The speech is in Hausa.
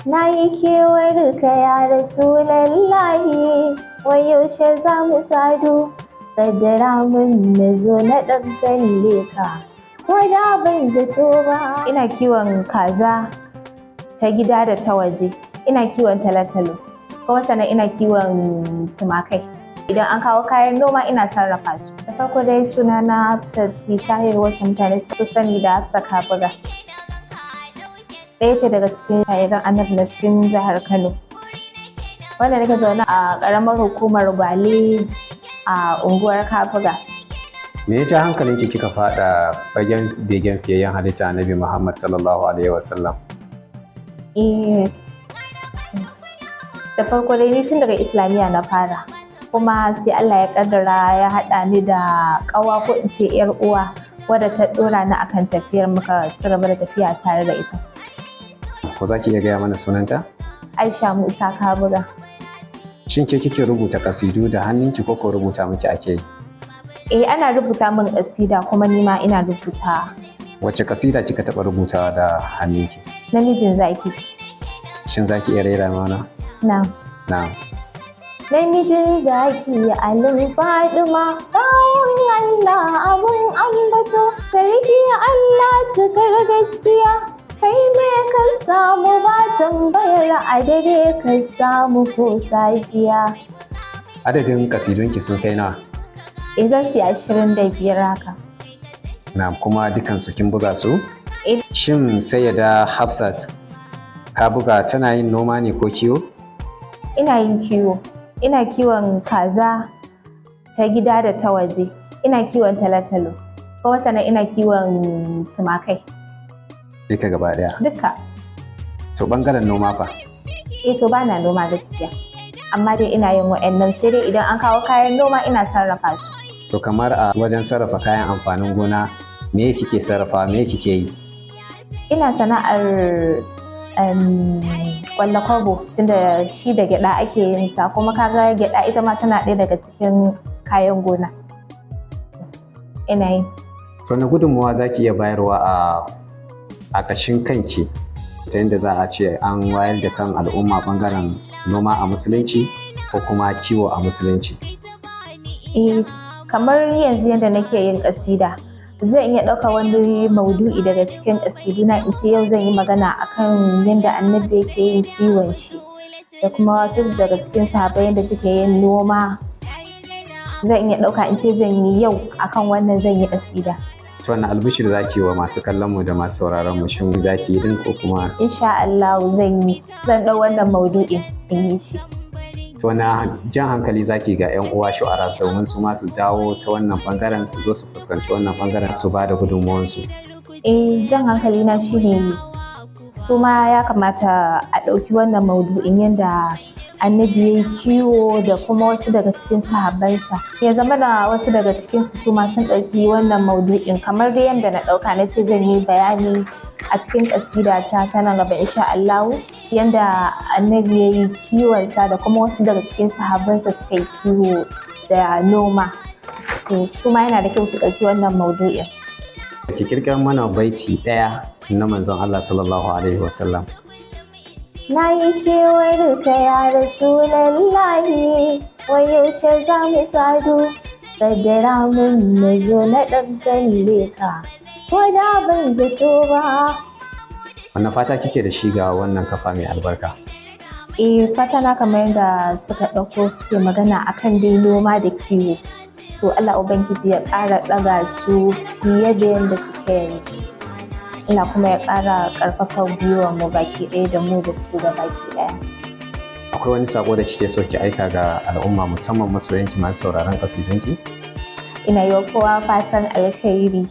Na yi kewar ka ya Rasulallahi, wai yaushe za mu sadu? Kaddara mun na zo na ɗan kalle ka, ko da ban zato ba. Ina kiwon kaza ta gida da ta waje. Ina kiwon talotalo, kuma sannan ina kiwon tumakai. Idan an kawo kayan noma, ina sarrafa su. Da farko dai, suna na Hafsat Tahir, wacce mutane suka sani da Hafsa Kabuga. Ɗaya ce daga cikin sha'iran Annabi na cikin jihar Kano, wanda nake zaune a ƙaramar hukumar Gwale, a unguwar Kabuga. Me ya ja hankalinki kika faɗa fagen begen fiyayyen halitta, Annabi Muhammad sallallahu alaihi wasallam? Eh, da farko dai, ni tun daga Islamiyya na fara, kuma sai Allah ya kaddara ya haɗa ni da ƙawa, ko in ce 'yar uwa, wadda ta ɗora ni akan tafiyar, muka ci gaba da tafiya tare da ita. Ko za ki iya gaya mana sunanta? Aisha Musa Kabuga. Shin ke kike rubuta kasidu da hannunki ko ko rubuta miki ake yi? Eh, ana rubuta min kasida, kuma ni ma ina rubuta. Wacce kasida kika taɓa rubutawa da hannunki? Namijin Zaki. Shin za ki iya rera mana? Na. Na. Namijin zaki, Alin Fadima, bawon Allah abun ambato, sarki Allah, tukar gaskiya, kai ne ka samu ba tambayar a dare ka samu ko safiya. Adadin kasidunki sun kai nawa? Eh, zan siya 25 haka. Na kuma dukansu kin buga su? Eh. Shin Sayyada Hafsat Kabuga tana yin noma ne ko kiwo? Ina yin kiwo. Ina kiwon kaza ta gida da ta waje. Ina kiwon talotalo, kuma sannan ina kiwon tumakai. Duka gaba ɗaya? Duka. To, ɓangaren noma fa? Eh, to, bana noma gaskiya. Amma dai ina yin wa'annan, sai dai idan an kawo kayan noma, ina sarrafa su. To, kamar a wajen sarrafa kayan amfanin gona, me kike sarrafa, me kike yi? Ina sana'ar kwallo kwabo, tunda shi da gyaɗa ake yin sa, kuma kaga gyaɗa ita ma tana ɗaya daga cikin kayan gona. Ina yi. To, na gudunmawa za ki iya bayarwa a kashin kanki ta yadda za a ce an wayar da kan al'umma ɓangaren noma a Musulunci ko kuma kiwo a Musulunci? Eh, kamar yanzu yadda nake yin ƙasida, zan iya ɗaukar wani maudu'i daga cikin ƙasiduna, in ce yau zan yi magana akan yadda Annabi yake yin kiwon shi da kuma wasu daga cikin sahabbai yadda suke yin noma. Zan iya ɗauka in ce zan yi yau akan wannan, zan yi ƙasida. To, wannan albishir za ki yi wa masu kallon mu da masu sauraron mu? Shin za ki yi din ko kuma? Insha Allah zan yi, zan ɗau wannan maudu'in in yi shi. To, na jan hankali zaki ga 'yan uwa shu'ara domin su ma su dawo ta wannan bangaren, su zo su fuskanci wannan bangaren, su ba da gudunmuwansu? Eh, jan hankali na shine su ma ya kamata a ɗauki wannan maudu'in, yadda Annabi ya yi kiwo da kuma wasu daga cikin sahabbansa. Ya zama da wasu daga cikinsu su ma sun ɗauki wannan maudu'in, kamar dai yadda na ɗauka na ce zan yi bayani a cikin ƙasida ta ta nan gaba insha Allahu, yadda Annabi ya yi kiwonsa da kuma wasu daga cikin sahabbansa suka yi kiwo da noma. To, su ma yana da kyau su ɗauki wannan maudu'in. Ki kirkira mana baiti ɗaya na Manzon Allah sallallahu alaihi wasallam. Na yi kewar ka ya Rasulallahi, wai yaushe za mu sadu? Kaddara mun na zo na ɗan kalle ka, ko da ban zato ba. Wannan fata kike da shi ga wannan kafa mai albarka? Eh, fata na, kamar yadda suka ɗauko suke magana akan dai noma da kiwo, to Allah Ubangiji ya ƙara ɗaga su fiye da yadda suke yanzu. Ina kuma ya ƙara ƙarfafa gwiwar mu baki ɗaya, da mu da su da baki ɗaya. Akwai wani sako da kike so ki aika ga al'umma, musamman masoyanki masu sauraron kasidunki? Ina yi wa kowa fatan alkhairi.